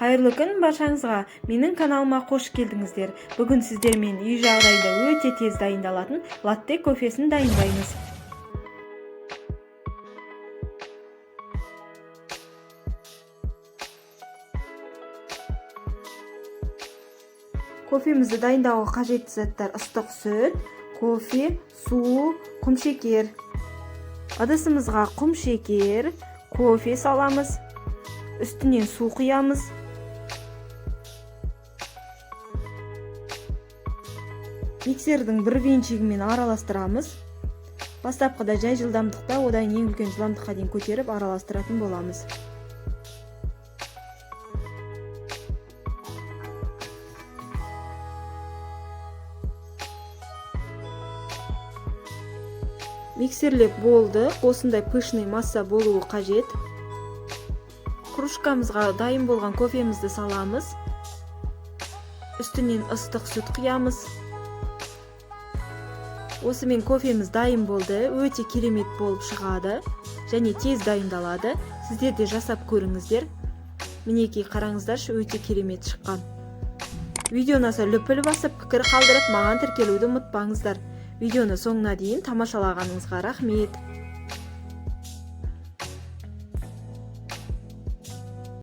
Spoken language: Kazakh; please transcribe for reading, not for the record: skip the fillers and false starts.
Қайырлы күн баршаңызға! Менің каналыма қош келдіңіздер. Бүгін сіздермен үй жағдайында өте тез дайындалатын латте кофесін дайындаймыз. Кофемізді дайындауға қажетті заттар: ыстық сүт, кофе, су, құмшекер. Ыдысымызға құмшекер, кофе саламыз, үстінен су құямыз. Миксердің бір венчигімен араластырамыз. Бастапқыда жай жылдамдықта, одан ең үлкен жылдамдыққа дейін көтеріп араластыратын боламыз. Миксерлеп болдық. Осындай пышный масса болуы қажет. Кружкамызға дайын болған кофемізді саламыз, үстінен ыстық сүт құямыз. Осымен кофеміз дайын болды. Өте керемет болып шығады және тез дайындалады. Сіздер де жасап көріңіздер. Мінекей, қараңыздаршы, өте керемет шыққан. Видео ұнаса, лүпіл басып, пікір қалдырып, маған тіркелуді ұмытпаңыздар. Видеоны соңына дейін тамашалағаныңызға рахмет.